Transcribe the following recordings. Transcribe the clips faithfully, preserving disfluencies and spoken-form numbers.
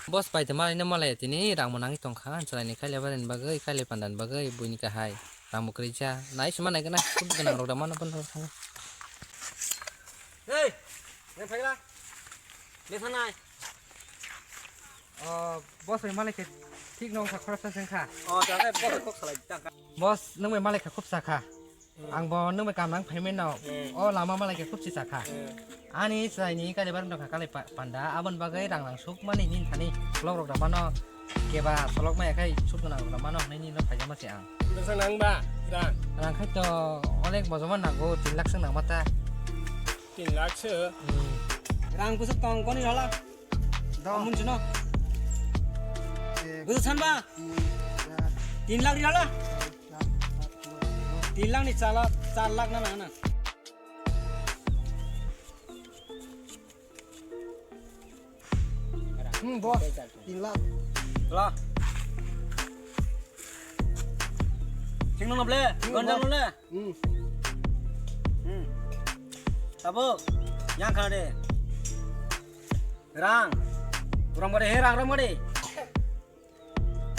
Boss pai tongma ino malai tini rang bo nangwi tongkha, chwraini khailai barani bagwi, khailai pandani bagwi, buini kahai rang bo kwrwi cha. Nai sima nai gana, kub gana rok da mano bono thang. Hey, nang phaigra. Nang thangnai. O, boss bai malai khe thik no wngkha, khoroksa se wngkha. O, ta khe boss kok salai tangkha. Boss, nwng bai malai kha khub sakha. Hmm. Ang bo nwng bai kam nang phaimai no. Hmm. O lama malai khe khub si sakha. Hmm. Ani chwraini kalibar wngkha kali pa-, panda, aboni bagwi rang rang suk mani nini thani vlog rok da mano. Keba solok maya khai suk gwnang rok da mano hwnwi nini no phaijama se ang. Bwsa nang ba rang? Rang khai to onek bojoma nango, tin lakh swk nang mata. Tin lakh swk? Hmm. Rang bwswk tong koni rwla? Dong. Amun juno. Ek, bwswk san ba? Tin, char, tin lakh rwla? Char, pach, choi, saat, aat, no. Tin lakh ni char lakh, char lakh na na na. Hmm, boss. Tin lakh. La. Sing nang ble, hmm, gonjang boss. Nang le. Hmm. Hmm. Tabuk, yang khana de. Rang. Rang bade, he rang, rang bade.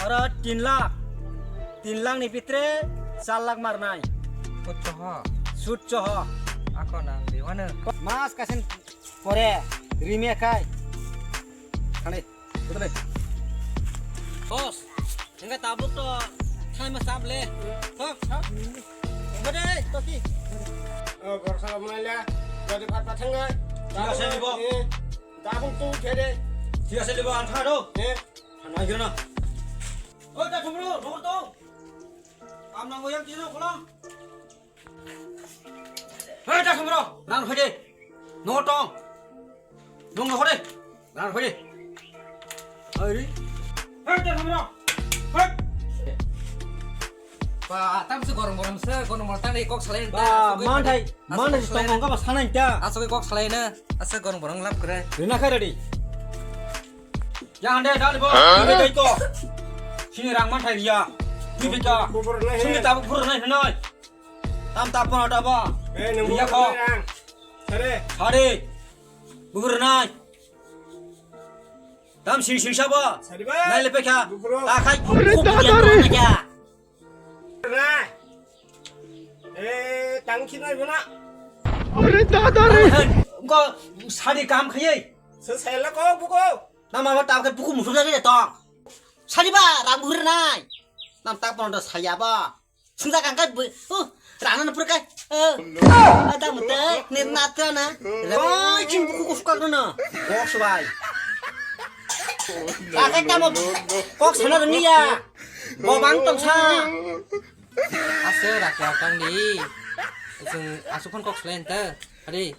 Oro tin lakh, tin lakh ni bhitre char lakh marnai. Sut soho. Sut soho. Ako nang diwano. Mas kasen pore rime khai. Thane, betul deh. Boss, enggak tabuk to, thai mas able. Hah? Hah? Enggak deh, toki. Oh, borsa kamu nanya, jadi pat pat enggak? Tidak, saya dibawa. Tabuk tu, jadi. Tidak, saya dibawa, antara tu. Eh, Thana gana. Oi, ta thumro, thumro to. Kam nang oyang tino kholang. Hei, ta thumro, rang phai de. No tong. Nong no hore. Rang phai de. Hei. Hei, ta thumro. Hei. Ba, tam se gorong gorong se, gorong gorong tang de kok salai. Ba, manthai, manthai tong kok ba sanai ta. Asok kok salai na. Asa gorong gorong lap kre. Rina khai ready. Yang hande dal bo, huh? Dui beka iko. Sini rang manthai riya. Dui beka. Bubur nai. Sini tabuk bubur nai nai. Tam tap pon ada ba. Eh, nunggu riya ko. Rang. Sare. Sare. Bubur nai. Tam sing sing sabo. Sare ba. Nai le pekha. Bubur. Ta khai. Are dada re. Nai kya. Re. Eh, tang khinai bona. Are dada re. Ko sari kam khayai. Se sela ko buko. Nama ba ta ke buku musu jage to. Sari ba rang buhur nai. Nam ta pon do saya ba. Sungja kang kai bu. Uh, rana na pur kai. Eh. Ada mute ni natra na. Oi, chin buku kusuka na. Boss bai. Kakai tamo kok sana dunia. Gobang tong sa. Ase rakya tang di. Sung asukon kok selain te. Hari.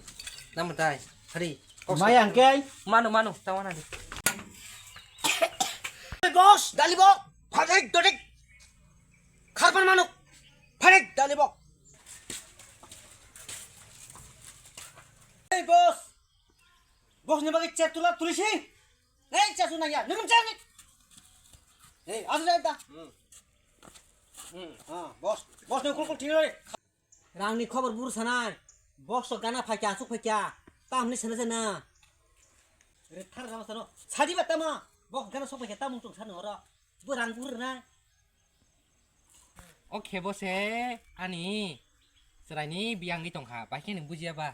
Nam tai. Hari. Kok maya sa- angke ai? Manu, manu. Tawana di. Boss, dali bo. Phadik, dodik. Kharpan manuk. Phadik, dali bo. Hey, boss. Boss ni bagwi chair tula tulisi. Hey, chair tula ya. Nukun chair ni. Hey, asu jai ta. Hmm. Hmm. Ah, boss. Boss ni kul kul thik oi. Rang ni khobor buru sanai. Box o gana phaikya, asuk phaikya. Tam ni sana sana. Re thar rama sano. Sadi ba tama. Box gana sok phaikya, tamung tung sano oro. Bo rang buru na. O khe bo se ani chwraini biyang ni tongkha, bai khe nwng bujiya ba?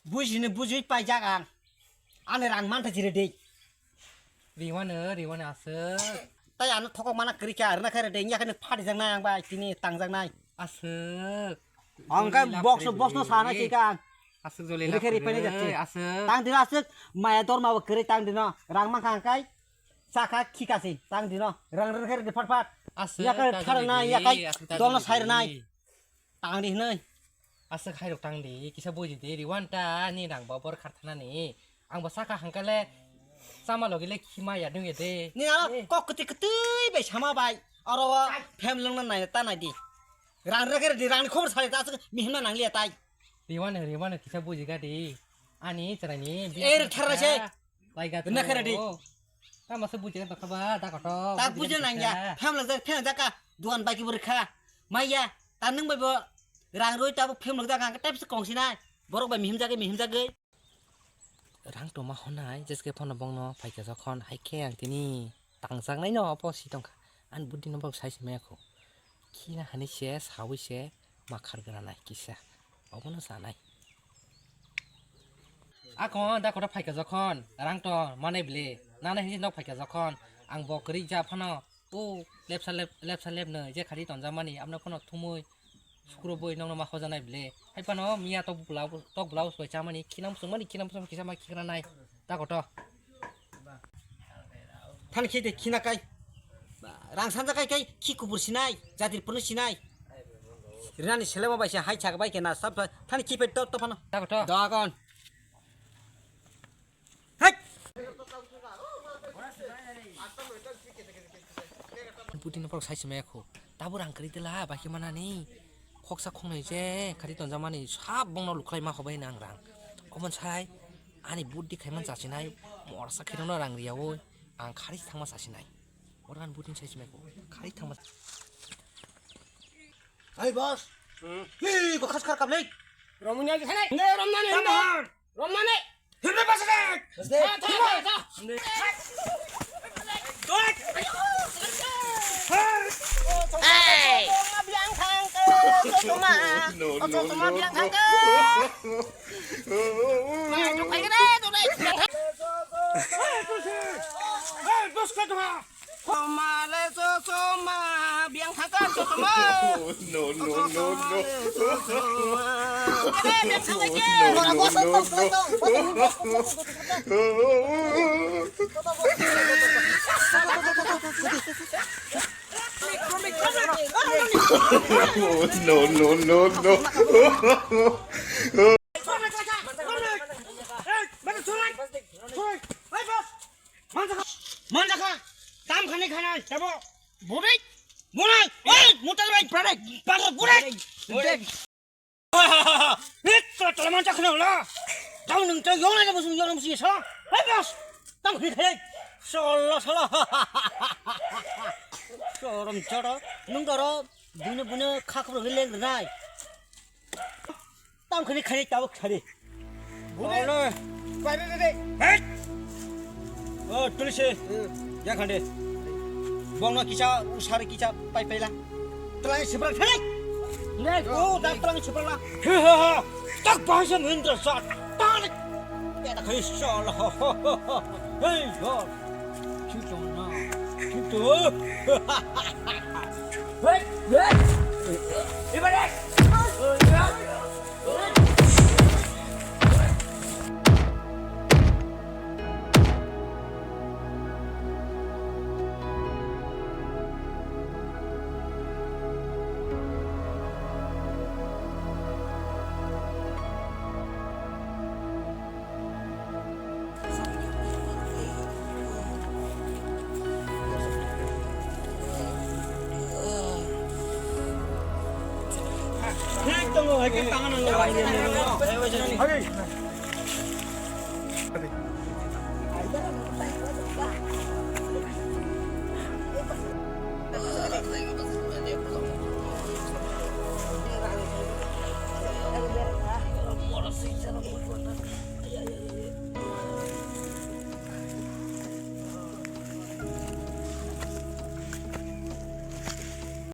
Bujini bujui paijak ang. Ani rang mantha jire dei. Riwano, riwano aswk. Tai ano thokok mana kwrwi kha, rwna khe rwdi, wngya khe nwng phatijaknai ang bai, tini tangjaknai. Aswk. Ang khe joli box, lab box no kwrwi sana kwrwi. Chika ang. Aswk joli lab rwkhe ri kwrwi, painai jak si. Aswk. Tang dino aswk, maya dorma bo kwrwi tang dino, rang mankha ang kai, chakha khikha si, tang dino, rang rwkhe rwdi phat phat. Aswk, ya khe ta tharna, joli ya di, kai aswk ta dolno joli sai rwnai. Di. Tang di hwnwi. Aswk hai rok tang di, kisa buji di, riwan ta ni rang bo bor kharthanani. Ang bo saka hangkale sama logi le khima ya dungya de. Ni aro eh. Kok kwtwi kwtwi bai sama bai. Aro wa phem lwngna nai ta nai di. Rang rwkhe rwdi, rang ni khobor sari ta aswk mihimna nang liya tai. Riwan, riwan kisa buji ga di. Ani chwrai ni. Eh, thar ra se. Laiga. Rwna khe ready. Tamo se buji tong kha ba, da koto. Tak buji nang ya. Phem lajak, phem jaka. Duan bai ki bor kha. Maya, ta nwng bai bo rang roi ta bo phem lajak ang type se kong sinai. Borok bai mihim jagwi, mihim jagwi. Rang tongma honai, jeske phano bongno phaikha jokhon, hai khe ang tini tangjaknai no opo si tongkha. Ani buddhi no bok sai se maya kho. Khina hani se, sawi se, ma khar granai kisa. Obono sanai. Ako da koto phaikha jokhon, rang to manai bile. Nana hinsi nok phaikha jokhon, ang bo kwrwi ja phano, o lepsa lep, lepsa lep no, je khari tonjamani, amno phano thumui, Sukro boi nokno ma hojanai bile. Hai phano miya tok bla-, tok blouse bai chamani, khinam sungmani, khinam sung kisa ma khikra nai. Ta koto. Than khide khina kai. Rang sanja kai kai, khi kubur sinai, jatir punu sinai. Rinani selema bai se hai chak bai ke na sab than khi pe top top phano. Ta koto. Dogon. Hek! Putin no porok sai se maya kho. Tabuk rang kwrwi tela, bai khe manani. Khoksa khoknwi je khati tonjakmani, sab bongno lukhlai ma hobai nang rang. Omo sai ani buddhi khaiman chasinai, morsa khirokno rang riyaui, ang khari thangma chasinai. Oro ani buddhi sai se maya kho, khari thangma. Hey, boss. Hmm. Hey, bokhas khar kaplek. Romuni aja sana. Ne, romnani, romnani. Romnani. Himbe basa dek. Tha, tha, tha, tha. Hey. Biang thang ke, sotoma. No, no, sotoma no, biang thang ke. No. Nah, itu kayak gini, tuh, deh. Hey, bos ka tuh. Somale so soma, biang thangka so soma. No, no, no, no. Kene biang thangka ke. No, no, no, no. No, no, no, no. Manjaka, manjaka, tam khani khana, tabo, burik, bunai, oi, mutal bai, parai, parai, burik, burik. Hit, tala manjak khana la. Tau nung tau yong na musu, yong musu so. Hei bos, tam khani khana, solo, solo. Sorom choro, nung doro, bune bune khakro hileng nai. Tam khani khani tabuk khani. Bune. Ole. Pai re re re. Hey! O tulisi. Hmm. Ya khande. Bongno kisa usar kisa pai paila. Tlang sibra thai. Nei. O da tlang sibra la. He he he. Tak bahasa mendra sat. Tarik. Ya da khai sala. Hey yo. Chuto na. Chuto. Hey, hey. Ibarat.